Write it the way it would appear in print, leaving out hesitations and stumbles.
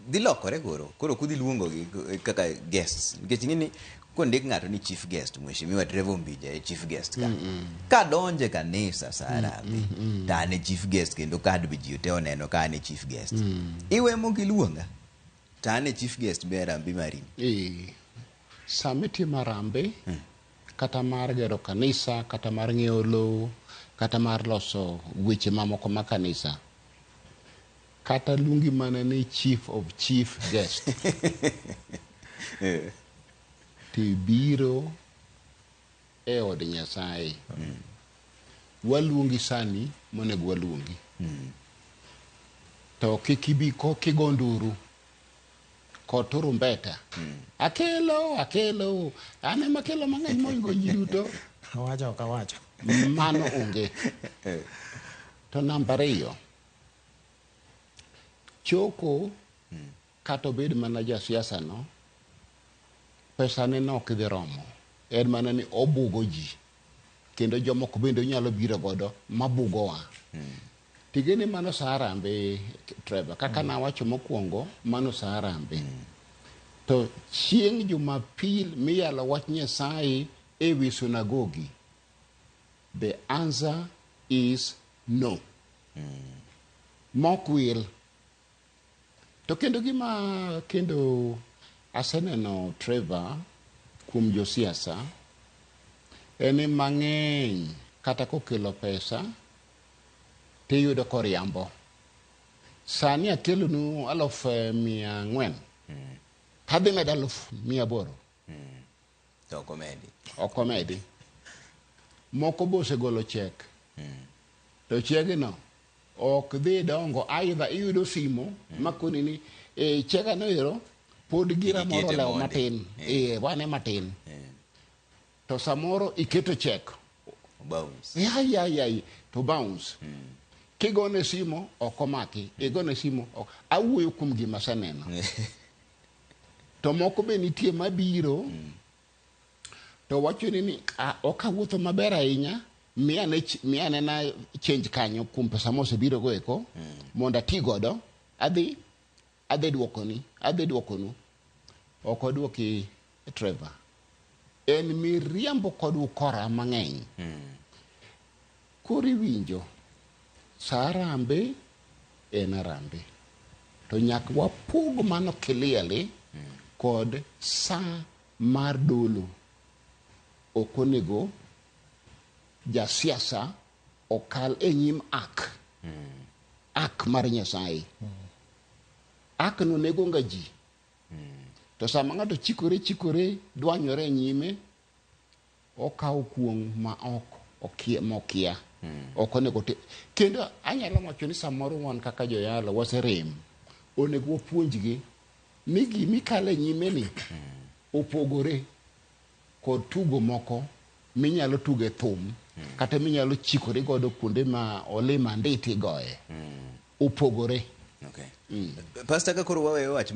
Dhi lokore koro. Koro kudhi luongogi kaka guests. Nikech ing'e ni kondik ng'ato ni chief guest, Mheshimiwa Trevor Ombija e chief guest ka. Kadonje kanisa sa harambee, to an e chief guest kendo kad be ji te oneno ka an e chief guest. Iwe mok iluonga, to an e chief guest be harambee mari. Ee, sama itimo harambee, kata mar gero kanisa, kata mar ng'iewo lowo, kata mar loso weche mamoko ma kanisa, kata luongi mana ni chief of chief guest, tibiro e od Nyasaye. Waluongi sani monego waluongi. To kik ibi kigo nduru kod turumbeta. Akelo, akelo, an ema akelo mang'eny mohingo ji duto. Awacho ok awacho. Mano onge. To namba ariyo, choko kata obed mana jasiasa no, pesa ne no ok dhi romo. En mana ni obugo ji. Kendo jomoko bende onyalo biro godo mabugowa. Tigeni mano sa harambee, Trevor. Kaka nawacho mokwongo, mano sa harambee. To chieng' Jumapil miyalo wach Nyasaye e wi sunagogi, the answer is no. Mok wil. To kendo gima kendo aseneno Trevor kuom josiasa en ni mang'eny kata kokelo pesa tiyudo koriambo. Sani akelonu 400,000. Tadhi medo 800,000. To ok omedi. Ok omedi. Moko be osegolo chek. To chegno ok dhi dongo. Aidha iyudo simo makoni ni e chega no ero pod gira moro Ikete olewo mondi. matin. E wane matin. To samoro iketo chek. Bounce. Yai yai yai to bounce. Kigone simo ok omaki. Igone simo ok. Awuoyo kuom gima aseneno. To moko be nitie mabiro to wacho ni ah, ok awuotho maber ahinya miya na change kanyo kuom pesa mosebiro go eko mondo ati godo adhi duokoni adhi duokonu ok oduoki Trevor en miriambo kod ukora mang'eny koro iwinjo sa harambee en harambee to nyaka wapog mano clearly kod sa mar dolo ok onego jasiasa okal e nyim ark ark mar Nyasaye ark no nego ga ji to sama ng'ato chikore chikore dwanyore e nyime okawo kuong' ma ok okia mokia ok onego ti kendo anyalo wacho ni samoro wan kaka joyalo waserem onego wapuonjgi ni gimikalo e nyime ni opogore kod tugo moko minyalo tugo e thum kata minyalo chikori godo kuonde ma olima anditi igoye opogore Okay. Pastor ka koro waweyo wach